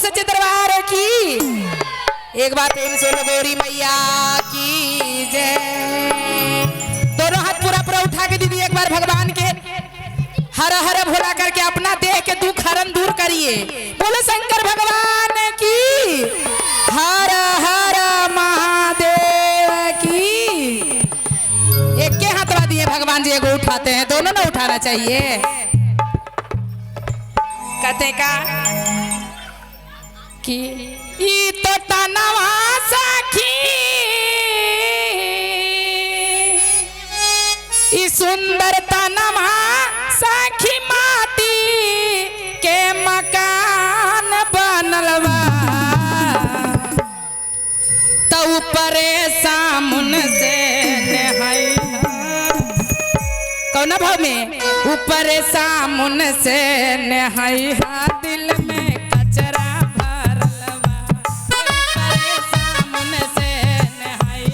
सच्चे दरबार की। एक बार प्रेम से बोलो गौरी मैया की जय। दोनों हाथ पूरा पूरा उठा के दीदी एक बार भगवान के हर हर भोला करके अपना देह के दुख हरण दूर करिए। बोलो शंकर भगवान की, हर हर महादेव की। एक के हाथ दिए भगवान जी, एगो उठाते हैं, दोनों ना उठाना चाहिए। कहते का कि ई तो तनवा सखी, ई सुंदर तनवा सखी माटी के मकान बनल बा, तो ऊपरे सामुन से नहाई। कौन भाव में? ऊपरे सामुन से नहाई, दिल में कचरा भरल बा। ऊपरे सामुन से नहाई,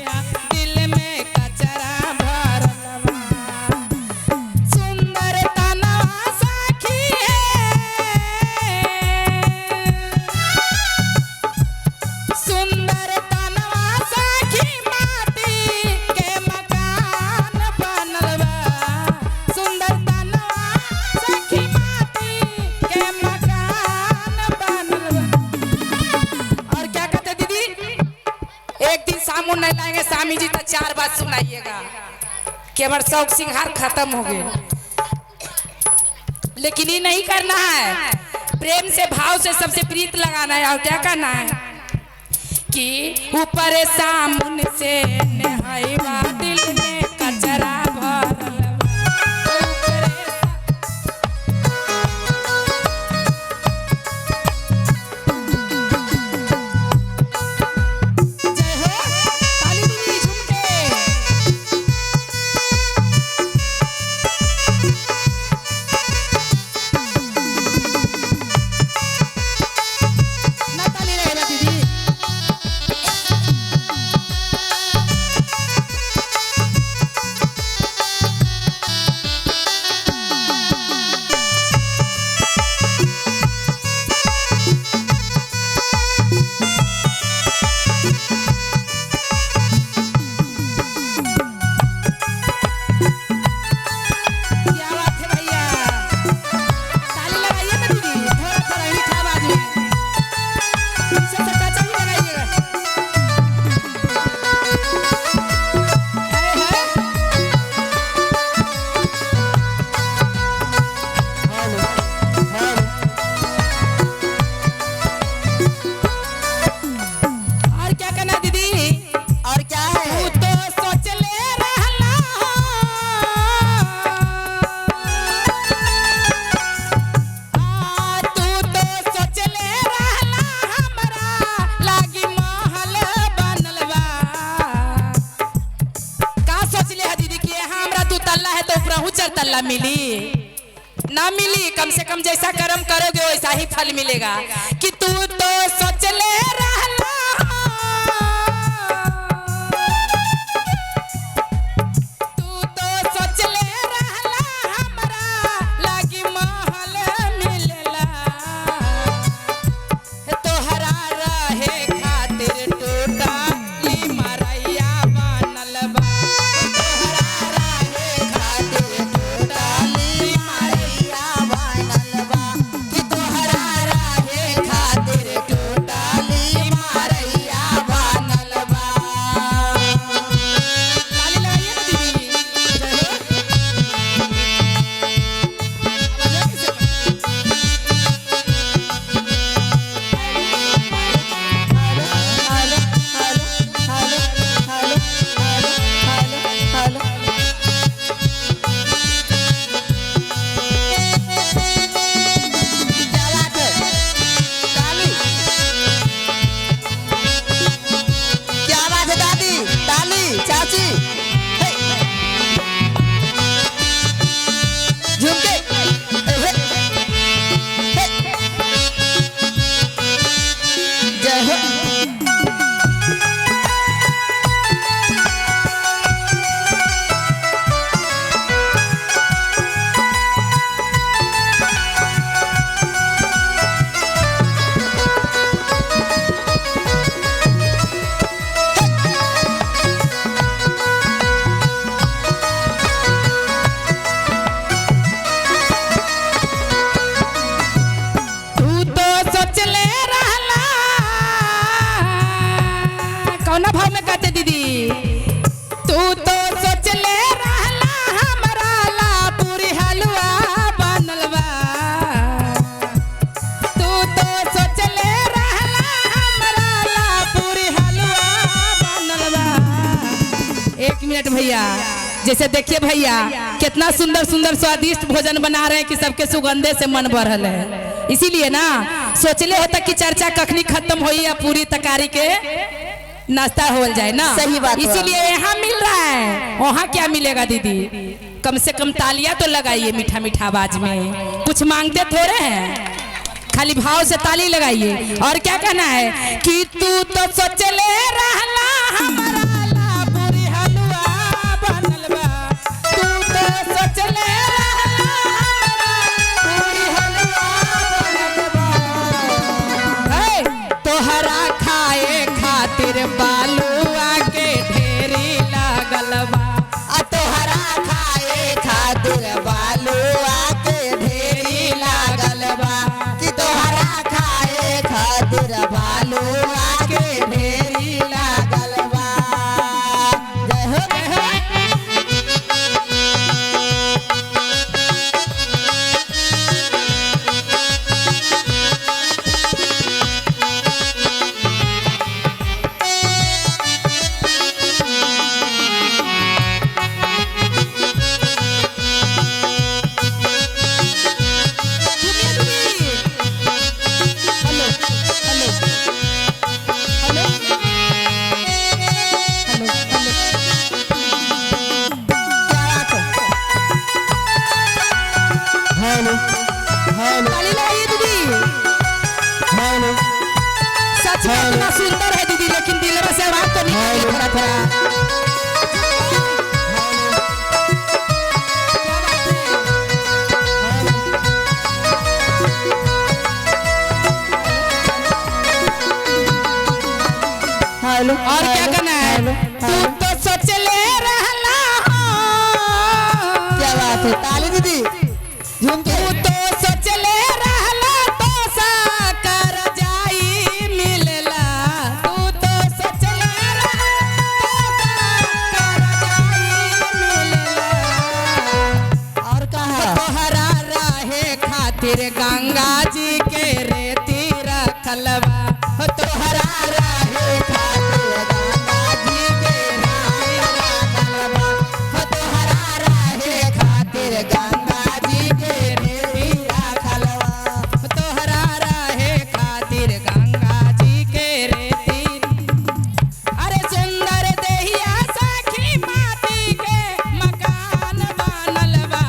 दिल में कचरा भरल बा। सुंदर तनवा सखी है, सुंदर तनवा सखी माटी के मकान बनल बा। सुंदर तनवा सखी माटी के मकान बनल बा। और क्या कहते दीदी? एक दिन सामुन नहीं लाएंगे स्वामी जी तो 4 बात सुनाइएगा कि हमारे शौक सिंगार खत्म हो गए। लेकिन ये नहीं करना है, प्रेम से भाव से सबसे प्रीत लगाना है। और क्या करना है कि ऊपर सामुन से नहाई बा, दिल में कचरा भरल बा। ऊपरे जय हो ताली दीदी झुमके। ना ताली रहेगा दीदी। क्या बात है भैया, ताली लगाइए ना दीदी, थोड़ा थोड़ा मीठा आवाज में। पीछे से चाचा भी लगाइएगा। है, है। और क्या करना दीदी? और क्या है? तू तो सोच ले रहला हो, आ, तू तो सोच ले रहला हमरा लागी महल बनल बा। का सोच ले है दीदी कि यहाँ हमरा 2 तल्ला है तो ऊपर 4 तल्ला मिली? ना मिली। कम से कम जैसा कर्म करोगे वैसा ही फल मिलेगा। कि तू तो सोच ले रहला हो, तू तो सोच ले रहला हमरा लागी महल मिलेला, तोहरा रहे खातिर टूटा ली मरैया बनल बा। तोहरा रहे खातिर टूटा ली मरैया बनल बा। कि तोहरा रहे खातिर टूटा ली मिनट भैया। जैसे देखिए भैया कितना सुंदर सुंदर स्वादिष्ट भोजन बना रहे हैं कि सबके सुगंधे से मन बढ़ल है। इसीलिए ना सोचले होता कि चर्चा कखनी खत्म होई या पूरी तकारी के नाश्ता हो जाए ना। सही बात। इसीलिए यहाँ मिल रहा है, वहाँ क्या मिलेगा दीदी? कम से कम तालियां तो लगाइए मीठा मीठा आवाज में। कुछ मांगते थोड़े हैं, खाली भाव से ताली लगाइए। और क्या कहना है कि तू तो सोचले रहला हमारा ला पूरी हलवा बनल बा। तू तो सोचले रहला हमारा पूरी हलवा बनल बा। तोहरा खाए खातिर बालुआ के ढेरी लागल बा। तोहरा खाए खातिर बालुआ के ढेरी लागल बा। कि तोहरा खाए खातिर बालुआ के ढेरी लागल बा। जय हो जय हो। Hello hello hello hello hello, क्या बात है? हेलो हेलो ताली लगाइए दीदी। हेलो। सच में इतना सुंदर है दीदी, लेकिन दिल में से आवाज तो निकल रही थोड़ा थोड़ा। क्या बात है? हेलो। और क्या कहना है? तू तो सोचले रहला हो। क्या बात है? ताली दीदी झूम के। तू तो सोचले रहला तो साकर जाई मिलला। तू तो सोचले रहला तो साकर जाई मिलला। और कहा तोहरा रहे खातिर गंगा जी के रेती रखल बा। हो तोहरा रहे खातिर गंगा जी के रेती रखल बा। हो तोहरा रहे खातिर गंगा जी के रेती रखल बा। हो तोहरा रहे खातिर गंगा जी के रेती। अरे सुंदर देहिया सखी माटी के मकान बनल बा।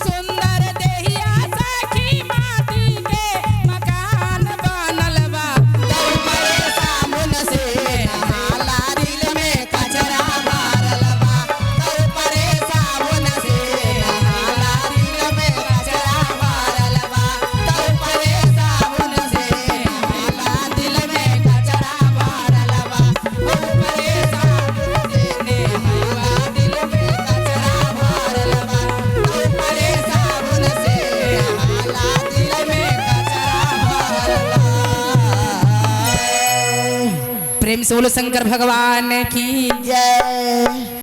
सुंदर देहिया सखी माटी के मकान बनल बा। तोहरे साबुन से नहाला दिल में कचरा भरल बा। तोहरे साबुन से नहाला दिल में कचरा भरल बा। तोहरे साबुन से नहाला दिल में कचरा भरल बा। तोहरे साबुन से नहाला दिल में कचरा भरल बा। तोहरे साबुन से नहाला दिल में कचरा भरल बा। प्रेम से बोलो शंकर भगवान की जय।